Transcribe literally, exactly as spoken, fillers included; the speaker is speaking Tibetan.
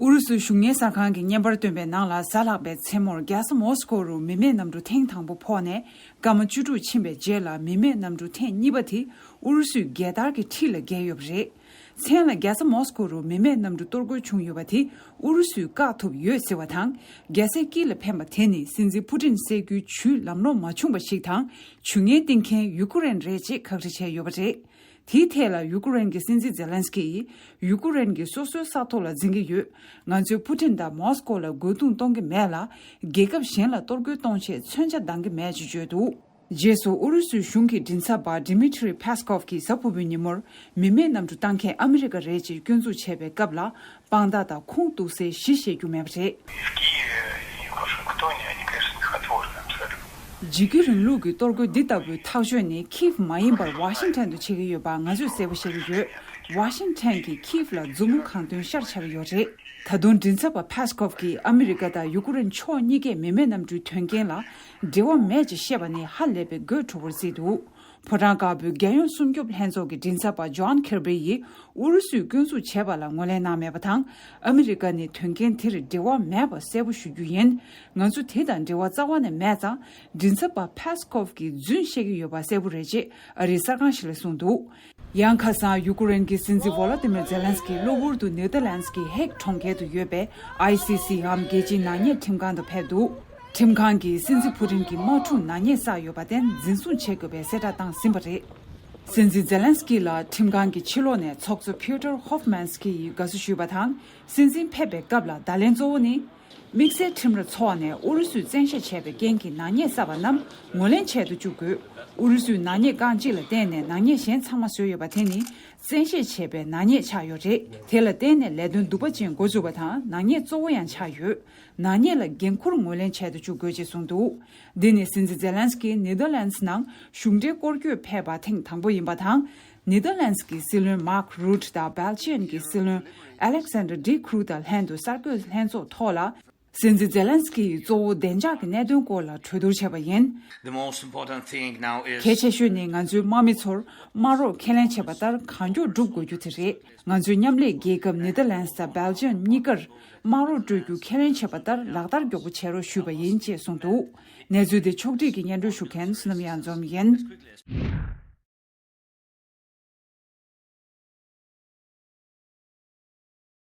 ཨུ་རུ་སུའི་གཞུང་གཉེར་གསར་ཁང་གིས་བརྙན་པར་བཏོན་པའི་ནང་ལ། གཟའ་ལྷག་པའི་མཚན་མོར་རྒྱལ་ས་མོ་སི་ཀོ་རུ་མི་མེད་གནམ་གྲུ་ཐེངས་དང་པོ་ཕོག་ནས་སྐར་མ་བཅུ་དྲུག་ཕྱིན་པའི་རྗེས་ལ། མི་མེད་གནམ་གྲུ་ཐེངས་གཉིས་པ་དེ་ཨུ་རུ་སུའི་རྒྱལ་དར་གྱི་འཁྲིས་ལ་བརྒལ་ཡོད་པ་རེད། མཚན་ལ་རྒྱལ་ས་མོ་སི་ཀོ་རུ་མི་མེད་གནམ་གྲུ་གཏོར་རྒོལ་བྱུང་ཡོད་པ་དེ་ཨུ་རུ་སུས་བཀག་ཐུབ་ཡོད་ཟེར་བ་དང་། རྒྱལ་སའི་དཀྱིལ་ལ་འཕེན་པ་དེ་ནི་སྲིད་འཛིན་ཕུ་ཏིན་སྲས་ཀྱི་ཇུས་ལམ་ལྷོང་མ་བྱུང་བ་ཞིག་དང་། ཇུས་ངན་བཏིང་མཁན་ཡུ་ཀེ་རེན་རེད་ཅེས་ཁག་དཀྲི་བྱས་ཡོད་པ་རེད། དེའི་ཐད་ལ་ཡུ་ཀེ་རེན་གྱི་སྲིད་འཛིན་ཛེ་ལན་སི་ཀི་ཡིས། ཡུ་ཀེ་རེན་གྱིས་སོ་སོའི་ས་ཐོག་ལ་འཛིན་གྱི་ཡོད། ང་ཚོས་ཕུ་ཏིན་དང་མོ་སི་ཀོ་ལ་རྒོལ་རྡུང་གཏོང་གི་མེད་ལ། རྒྱལ་ཁབ་གཞན་ལ་གཏོར་རྒོལ་གཏོང་ཆེད་མཚོན་ཆ་འདང་གི་མེད་ཅེས་བརྗོད་འདུག་རྗེས་སུ་ཨུ་རུ་སུའི་གཞུང་གི་མགྲིན་ཚབ་པ་Dmitry Peskov གིས་གཟའ་ཕུར་བུའི་ཉིན་མོར་མི་མེད་གནམ་གྲུ་བཏང་མཁན་ཨ་མི་རི་ཀ་རེད་ཅེས་སྐྱོན་འཛུགས་བྱས་པའི་སྐབས་ལ། དཔང་རྟགས་དང་ཁུངས་གཏུགས་སའི་གཞི་བཤད་རྒྱུ་མེད་པ་རེད། В Киеве и в Вашингтоне они, конечно, не готовы к нам. འཇིགས་སྐུལ་རིང་ལུགས་ཀྱི་གཏོར་རྒོལ་འདི་ལྟ་བུའི་ཐག་གཅོད་ནི་ཁིབ་མ་ཡིན་པར་ཝ་ཤིང་ཊོན་དུ་བྱེད་ཀྱི་ཡོད་པ་ང་ཚོས་གསལ་པོ་ཤེས་ཀྱི་ཡོད། ཝ་ཤིང་ཊོན་གྱིས་ཁིབ་ལ་མཛུབ་མོ་གང་འདོན་ཤར་བྱ་གི་ཡོད་རེད། ད་དུང་མགྲིན་ཚབ་པ་Peskov གིས་ཨ་མི་རི་ཀ་དང་ཡུ་ཀེ་རེན་ཕྱོགས་གཉིས་ཀས་མི་མེད་གནམ་གྲུའི་དོན་རྐྱེན་ལ་འབྲེལ་བ་མེད་ཅེས་བཤད་པ་ནི་ཧ་ལས་པའི་དགོད་བྲོ་བོར་བརྩིས་འདུག་ཕོ་བྲང་དཀར་པོའི་རྒྱལ་ཡོངས་སྲུང་སྐྱོབ་ལྷན་ཚོགས་ཀྱི་མགྲིན་ཚབ་པ་ཇོན་ཁེར་བྷི་ཡིས་ཨུ་རུ་སུས་སྐྱོན་འཛུགས་བྱས་པ་ལ་ངོས་ལེན་གནང་མེད་པ་དང་། ཨ་མི་རི་ཀ་ནི་དོན་རྐྱེན་དེར་འབྲེལ་བ་མེད་པ་གསལ་པོ་ཞུ་རྒྱུ་ཡིན། ང་ཚོ་དེ་དང་འབྲེལ་བ་རྩ་བ་ནས་མེད་ཙང་། མགྲིན་ཚབ་པ་Peskov གིས་རྫུན་བཤད་ཀྱི་ཡོད་པ་གསལ་པོ་རེད་ཅེས་ཨ་རིའི་གསར་ཁང་ཞིག་ལ་གསུངས་འདུག་ཡང་ཁ་སང་ཡུ་ཀེ་རེན་གྱི་སྲིད་འཛིན་ཝོ་ལོ་ཏི་མིར་ཛེ་ལན་སི་ཀི་གློ་བུར་དུ་ནེ་ཐར་ལན་སི་གི་ཧེག་གྲོང་ཁྱེར་དུ་ཡོད་པའི་ཨའི་སི་སི་འམ་རྒྱལ་སྤྱིའི་ནག་ཉེས་ཁྲིམས་ཁང་དུ་ཕེབས་འདུག་ཁྲིམས་ཁང་གིས་སྲིད་འཛིན་ཕུ་ཏིན་གྱི་དམག་འཁྲུག་ནག་ཉེས་བསགས་ཡོད་པ་དེ་འཛིན་བཟུང་བྱེད་དགོས་པའི་གསལ་བསྒྲགས་བཏང་ཟིན་པ་རེད། སྲིད་འཛིན་ཛེ་ལན་སི་ཀི་ལ་ཁྲིམས་ཁང་གི་ཕྱི་ལོགས་ནས་ཚོགས་གཙོ་ཕིའུ་ཏར་ཧོབ་མན་སི་ཀི་ཡིས་དགའ་བསུ་ཞུས་པ་དང་། སྲིད་འཛིན་ཕེབས་པའི་སྐབས་ལ་བརྡ་ལན་གཙོ་བོ་ནི། དམིགས་བསལ་ཁྲིམས་ར་ཚོགས་ནས་ཨུ་རུ་སུས་བཙན་ཤེད་བྱས་པའི་རྐྱེན་གྱིས་ནག་ཉེས་བསགས་པ་རྣམས་ངོས་ལེན་བྱེད་དུ་བཅུག་དགོས། ཨུ་རུ་སུས་ནག་ཉེས་རྐང་གཅིག་ལ་བརྟེན་ནས་ནག་ཉེས་གཞན་ཚང་མ་བཟོས་ཡོད་པ་དེ་ནི་བཙན་ཤེད་བྱས་པའི་ནག་ཉེས་ཆགས་ཡོད་རེད། དེ་ལ་བརྟེན་ནས་ལས་དོན་སྡུག་པ་ཅན་འགོ་བཙུགས་པ་དང་ནག་ཉེས་གཙོ་བོ་ཡང་ཆགས་ཡོད། ནག་ཉེས་ལ་འགན་འཁུར་ངོས་ལེན་བྱེད་དུ་བཅུག་དགོས་ཅེས་གསུངས་འདུག་འདི་ནི་སྲིད་འཛིན་ཛེ་ལན་སི་ཀི་ནེ་དར་ལན་སི་ནང་གཞུང་འབྲེལ་སྐོར་སྐྱོད་ཕེབས་པ་ཐེངས་དང་པོ་ཡིན་པ་དང་། ནེ་དར་ལན་སི་ཀི་སྲིད་བློན་མཱག་རུད་དང་སྦེལ་ཇི་ཡམ་གྱི་སྲིད་བློན་ཨ་ལེག་སན་ཌར་ཌི་ཁུ་རུ་དང་ལྷན་དུ་གསར་འགོད་ལྷན་ཚོགས་ཐོག་ལ། སྲིད་འཛིན་ཛེ་ལན་སི་ཀི་ཡིས་གཙོ་བོ་བདེ་འཇགས་ཀྱི་གནད་དོན་སྐོར་ལ་གྲོས་བསྡུར་བྱས་པ་ཡིན། The most important thing now is གལ་ཆེ་ཤོས་ནི་ང་ཚོའི་དམག་མི་ཚོར་དམག་རོགས་ཁས་ལེན་བྱས་པ་ལྟར་གང་མགྱོགས་སྒྲུབ་དགོས་རྒྱུ་དེ་རེད། ང་ཚོའི་མཉམ་ལས་རྒྱལ་ཁབ་ནེ་དར་ལན་སི་དང་སྦེལ་ཇི་ཡམ་གཉིས་ཀར་དམག་རོགས་སྤྲོད་རྒྱུ་ཁས་ལེན་བྱས་པ་ལྟར་ལག་བསྟར་མགྱོགས་པོ་བྱེད་རོགས་ཞུས་པ་ཡིན་ཅེས་གསུངས་འདུག་གནས་ཚུལ་དེ་ཕྱོགས་སྒྲིག་གིས་སྙན་སྒྲོན་ཞུ་མཁན་བསོད་ནམས་གཡང་འཛོམས་ཡིན།